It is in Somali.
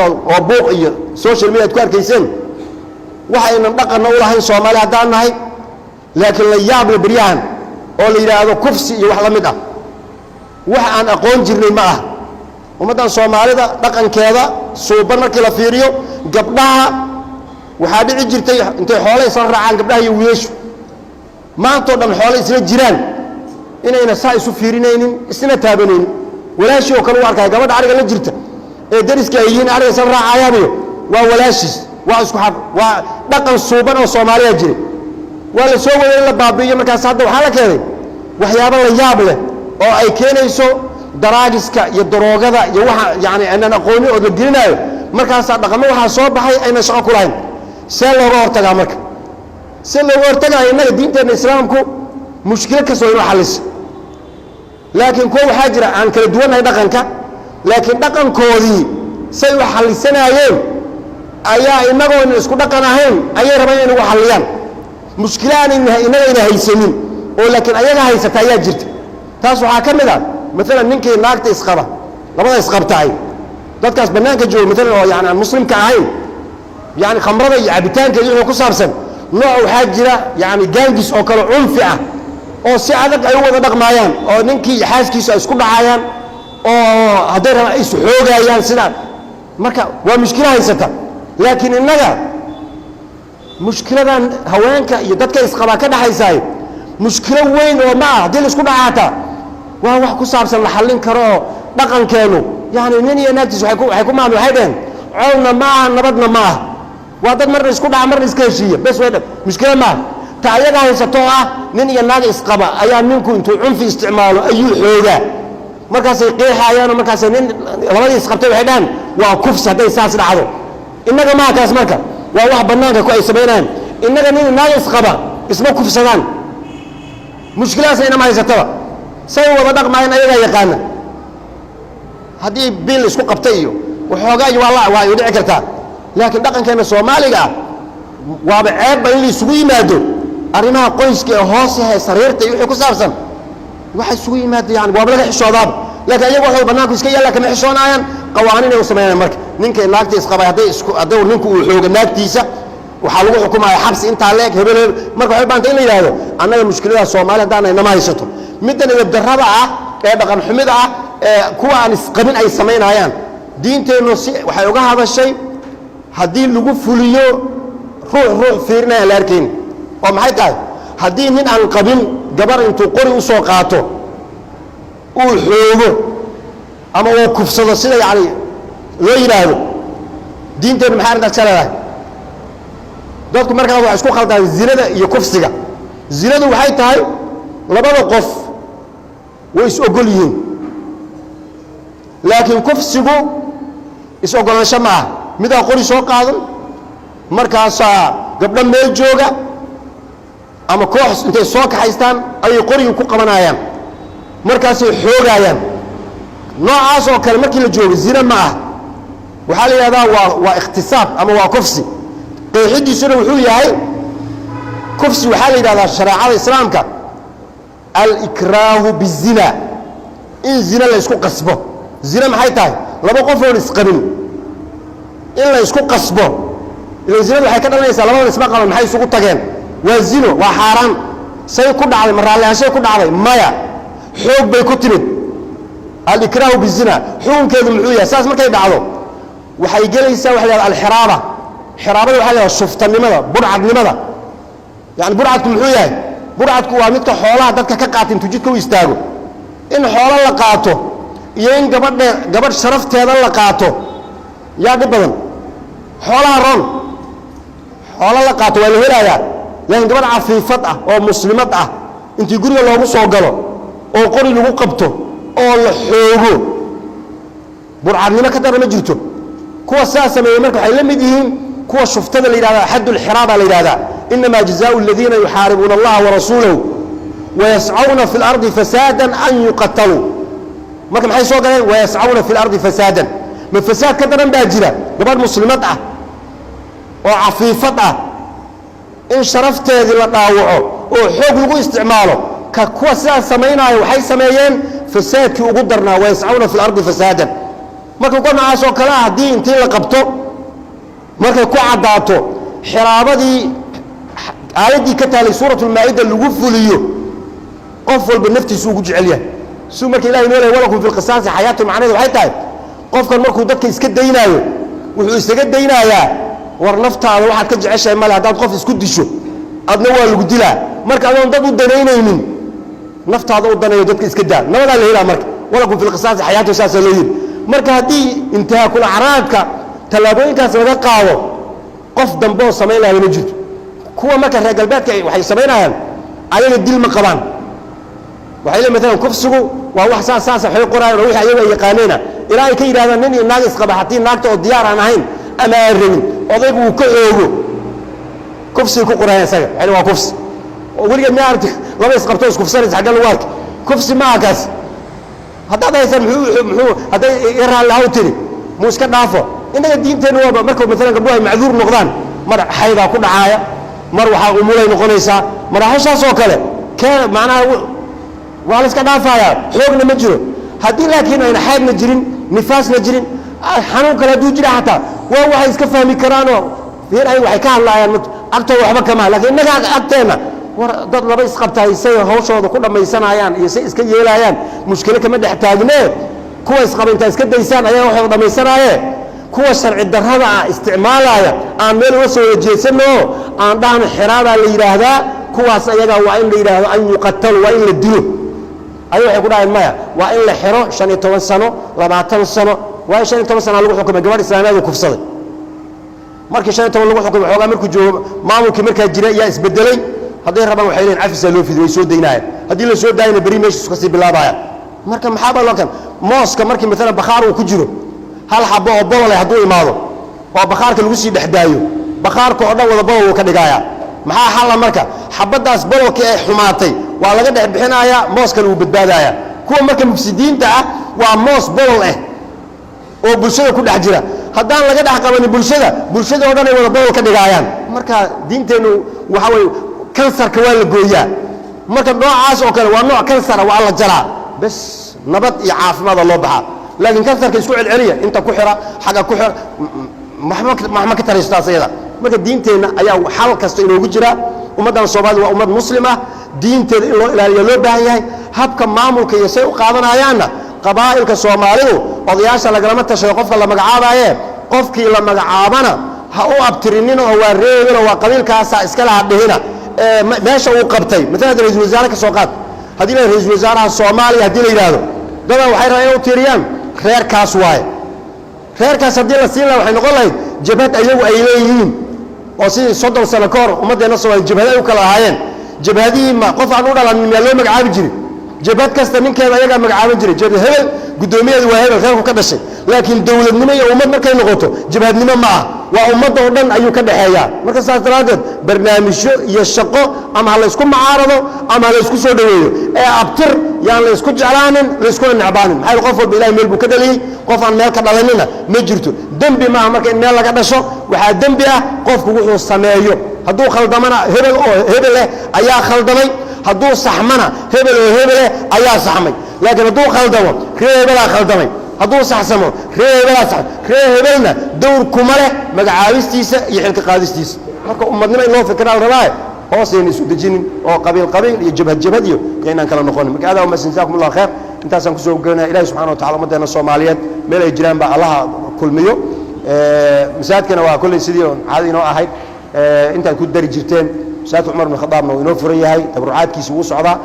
Hadda oo buuq iyo social media ad ku arkayseen, waxaynan dhaqanna u lahayn Soomaali haddaan nahay, laakiin la yaable beryahan oo la yidhaahdo kufsi iyo wax la mid ah, wax aan aqoon jirnay ma ah. Ummaddan Soomaalida dhaqankeeda suuban markii la fiiriyo, gabdhaha waxaa dhici jirtay intay xoole isla raacaan gabdhaha iyo wiilashu, maantao dhan xoole isla jiraan, inayna saa isu fiirinaynin, isna taabanaynin. Walaashii oo kale u arkaya gabadha ariga la jirta ee dariska ay yihiin, ariga isla raacayaaniyo waa walaashiis, waa isku xaq, waa dhaqan suuban oo Soomaaliya jiray. Waa la soo waday in la baabi'iyo. Markaas hadda waxaa la keenay waxyaabo la yaab leh oo ay keenayso daraagiska iyo daroogada iyo waxa yani aanan aqooni oo la gelinaayo. Markaasaa dhaqamo waxaa soo baxay aynan shaqo ku lahayn. See looga hortagaa marka? See looga hortagaya? Innaga diinteenna Islaamku mushkilo kastoo inoo xallisa, laakiin kuwa waxaa jira aan kala duwannahay dhaqanka, laakiin dhaqankoodii say u xallisanaayeen ayaa innagoona isku dhaqan ahayn ayay rabaan inay nagu xalliyaan. Mushkilo aan innagayna haysanin oo laakiin ayaga haysata ayaa jirta. Taas waxaa ka mid ah, maalan, ninkii naagta isqaba, labada isqabtaay, dadkaas bannaanka jooga maalan oo yani aan muslimka ahayn, yani khamrada iyo cabitaanka iyo wixii ku saabsan, nooc waxaa jira yani gangs oo kale cunfi ah oo si adag ay u wada dhaqmaayaan, oo ninkii iyo xaaskiisu ay isku dhacayaan, oo hadday rabaan ay isxoogayaan sidaa. Marka waa mushkilo haysata, laakiin innaga mushkiladan haweenka iyo dadka isqabaa ka dhaxaysaay mushkilo weyn oo ma ah. Haddii la isku dhacaataa, waa wax ku saabsan la xallin karo oo dhaqankeenu yani nin iyo naagtiis waxay ku maamul, waxay dhaheen colna ma aha, nabadna ma aha, waa dad marna isku dhaca, marna iska heshiiya, bes way dhan, mushkilo maaha. Ta ayaga haysato oo ah nin iyo naag isqaba ayaa ninku intuu cunfi isticmaalo ayuu xoogaa, markaasay qeexayaanoo markaasay nin labadii isqabtay waxay dhahaan waa kufsi hadday saas dhacdo. Innaga maaha kaas. Marka waa wax bannaanka ku ay samaynayaan. Innaga nin naag isqaba isma kufsadaan, mushkiladaasna inama haysataba. Say wada dhaqmaayeen ayagaa yaqaana. Haddii biil isku qabtay iyo waxoogaa iyo waa dhici kartaa, laakiin dhaqankeena Soomaaliga ah waaba ceebba in la isugu yimaado arrimaha qoyska ee hoosehe, sariirta iyo wixii ku saabsan waxa isugu yimaado, yani waaba laga xishoodaaba. Laakiin ayaga waxay bannaanku iska yaalla, kama xishoonaayaan, qawaaniin ay u sameynayaan. Marka ninkay naagta isqabay hadday isku hadduu ninku uu xooga naagtiisa, waxaa lagu xukumaya xabsi intaa leeg, hebel hebel. Marka waxay baantay in la yidhaahdo annaga mushkiladaha Soomaali haddaan inama haysato middan edabdarrada ah ee dhaqan xumida ah ee kuwa aan isqabin ay samaynayaan. Diinteennu si waxay uga hadashay haddii lagu fuliyo, ruux ruux fiirinaya la arkayn. Oo maxay tahay? Haddii nin aan qabin gabar intuu qori u soo qaato uu xoogo ama uu kufsado, sida yacni loo yidhaahdo, diinteennu maxay arrintaas ka leedahay? Dadku markaa waxay isku khaldaan zinada iyo kufsiga. Zinadu waxay tahay labada qof way is ogol yihiin, laakiin kufsigu is ogolaansho ma ah. Midaa qori soo qaadan, markaasaa gabdho meel jooga ama koox intay soo kaxaystaan ayay qorigii ku qabanayaan, markaasay xoogaayaan. Noocaas oo kale markii la joogo zina ma ah, waxaa la yidhahdaa waa ikhtisaab ama waa kufsi. Qeexidiisuna wuxuu yahay, kufsi waxaa la yidhahdaa shareecada Islaamka alikraahu bizina, in zina la isku qasbo. Zina maxay tahay? Laba qof oon isqabin in la isku qasbo. Ilan zinadu waxay ka dhalanaysaa labadan isma qaban, maxay isugu tageen? Waa zino, waa xaaraan. Say ku dhacday? Ma raalli ahaanshay ku dhacday? Maya, xoog bay ku timid. Alikraahu bizina xukunkeedu muxuu yahay? Saas markay dhacdo waxay gelaysaa waxa la yhahda alxiraaba. Xiraabada waxa la yhahda shuftanimada, burcadnimada. Yani burcadku muxuu yahay? Burcadku waa midka xoolaha dadka ka qaata intuu jidka u istaago. In xoolo la qaato iyo in gabadhe gabadh sharafteeda la qaato, yaa dhib badan? Xoolaha roon, xoolo la qaato waa la helayaa, laakiin gabadh cafiifad ah oo muslimad ah intii guriga loogu soo galo oo qori lagu qabto oo la xoogo, burcadnimo ka darna ma jirto. Kuwa sidaas sameeyey marka waxay la mid yihiin kuwa shuftada la yidhahda, xaddulxiraaba la yidhahdaa. Inama jazaau aladiina yuxaaribuuna allaha warasuulahu wayascawna fi اlardi fasaada an yuqataluu. Marka maxay soo galeen? Wayascawna fi اlardi fasaadan. Ma fasaad ka daran baa jira gabadh muslimad ah oo cafiifad ah in sharafteedii la dhaawaco oo xoog lagu isticmaalo? Ka kuwa sidaas samaynaayo waxay sameeyeen fasaadkii ugu darnaa, wayascawna fi اlardi fasaadan. Marka kuwa noocaas oo kale ah haddii intii la qabto markay ku caddaato xiraabadii aayaddii ka taalay suuratulmaa'ida lagu fuliyo, qof walba naftiisu ugu jecel yahay. Suu marka ilahi noo lehy walakum fi lqisaasi xayaatu, macnaheedu waxay tahay qofkan markuu dadka iska daynaayo wuxuu isaga daynayaa war naftaada waxaad ka jeceshahay male. Haddaad qof isku disho adna waa lagu dilaa. Marka adoon dad u danaynaynin naftaada u danayo, dadka iska daa, nabadaa la helaa. Marka walakum fi lqisaasi xayaatu saasaa loo yidhi. Marka haddii intihaakul acraadka tallaabooyinkaas laga qaado, qof dambe oo samayn lahaa lama jirto. Kuwa marka reer galbeedka waxay samaynayaan, ayaga dil ma qabaan. Waxay leeyihin maalan kufsigu waa wax saas saasa, waxay qorayaan oo wixii ayagu ay yaqaaneena, ilaa ay ka yidhahdaan nin iyo naag isqaba haddii naagta oo diyaar aan ahayn ama aan rabin odaygu uu ka xoogo, kufsigay ku qorayaan isaga. Waxay leeyihin waa kufsi. Oo weligeed ma aragti laba isqabto iskufsanaysa? Xagga lagu arki kufsi maaha kaas. Haddaad haysan muxuu hadday i raalli haw tiri muu iska dhaafo. Innaga diinteennu waaba marka maalan gabdhuhu ay macduur noqdaan, mar xaydaa ku dhacaaya, mar waxaa umulay noqonaysaa, maraaxishaas oo kale kee macnaha waa la iska dhaafayaa, xoogna ma jiro. Haddii laakiin ayna xaydna jirin, nifaasna jirin, xanuun kale hadduu jira xataa waa waxay iska fahmi karaanoo fiir ay waxay ka hadlaayaan agtooda waxba kama. Lakiin innaga agteenna war dad laba isqabtahay say hawshooda ku dhammaysanayaan iyo say iska yeelaayaan mushkilo kama dhex taagnee. Kuwa isqaba intaa iska daysaan ayaa waxooda dhammaysanaaye, kuwa sharci darrada ah isticmaalaaya aan meel uga soo wada jeesanno, aan dhahno xiraabaa la yidhaahdaa kuwaas ayaga, waa in la yidhaahdo an yuqatalu, waa in la dilo. Ayaga waxay ku dhaheen maya, waa in la xiro 15 sano, 20 sano. Waayo 15 sana lagu xukumay gabadh islaameed uu kufsaday. Markii 15 lagu xukumay, xoogaa markuu joogo maamulkii markaa jira ayaa isbedelay. Hadday rabaan waxay leeyihin cafisaa loo fidi, way soo daynaayaan. Haddii la soo daayana berri meeshiisu kasii bilaabaya. Marka maxaa baa loo kan mooska markii maalan bakhaar uu ku jiro, hal xabo oo bolole hadduu imaado oo bakhaarka lagu sii dhex daayo, bakhaarka oo dhan wada bolol wuu ka dhigayaa. Maxaa xalla marka? Xabaddaas bololkii ay xumaatay waa laga dhex bixinayaa, mooskana wuu badbaadayaa. Kuwa marka mufsidiinta ah waa moos bolol ah oo bulshada ku dhex jira. Haddaan laga dhex qabanin bulshada, bulshada oo dhan ay wada bolol ka dhigaayaan. Marka diinteennu waxa weye kansarka waa la gooyaa. Marka noocaas oo kale waa nooc kansara, waa la jaraa bes, nabad iyo caafimaada loo baxaa. Laakiin kansarka isku celceliya, inta ku xira, xagga ku xira, waxma ka tarayso taas iyada. Marka diinteenna ayaa xal kasta inoogu jira. Ummaddan Soomaalida waa ummad muslim ah, diinteeda in loo ilaaliya loo baahan yahay. Habka maamulka iyo say u qaadanayaanna qabaa'ilka Soomaalidu odayaasha lagalama tashado qofka la magacaabaye. Qofkii la magacaabana ha u abtirinin oo waa reebin oo waa qabiilkaasaa iskala hadhihina. Meesha uu qabtay, maalan ra-isul wasaare ka soo qaad, haddii la ra-isul wasaaraha Soomaaliya haddii la yidhaahdo, dadan waxay rabaan inay u tiiriyaan reerkaas waaye. Reerkaas haddii la siin laha waxay noqon lahayd jabhad ayagu ay leeyihiin, oo sidii 30 sano ka hor ummaddeenna Soomaaliya jabhad ay u kala ahaayeen. Jabhadihii ma qof aan u dhalanin miyaa loo magacaabi jiray? Jabhad kasta ninkeeda ayagaa magacaaban jiray. Jabhad hebel guddoomiyeedu waa hebel, reerku ka dhashay. Laakiin dowladnimo iyo ummad markay noqoto jabhadnimo ma ah, waa ummadda oo dhan ayuu ka dhexeeyaa. Marka saas daraaddeed barnaamijyo iyo shaqo ama ha laysku mucaarado ama ha laysku soo dhoweeyo, ee abtir yaan la isku jeclaanin, layskuna necbaanin. Maxaa yeele qof walba Ilahay meel buu ka dhaliyey, qof aan meel ka dhalanina ma jirto. Dembi maaha marka in meel laga dhasho. Waxaa dembi ah qofku wuxuu sameeyo. Hadduu khaldamana hebel oo hebel eh ayaa khaldamay, hadduu saxmana hebel oo hebel eh ayaa saxmay. Laakiin hadduu khaldamo ree hebelaa khaldamay, hadduu saxsamo ree hebelaa sax, ree hebelna dowr kuma leh magacaabistiisa iyo xilka qaadistiisa. Marka ummadnimo in loo fikiraa la rabaaye, hoosayna isu dejinin oo qabiil qabiil iyo jabhad jabhad iyo yaynaan kala noqonin. Marka adaa umasan, jazakum Allah khayr. Intaasaan kusoo gelinaya. Ilahi subxana wa tacala ummaddeena Soomaaliyeed meel ay jiraan baa Allaha kulmiyo. Masaajidkana waa kolley sidii caado inoo ahayd intaad ku dari jirteen. Masaajidka Cumar bin Khadaabna wuu inoo furan yahay, tabarucaadkiisi wuu socdaa.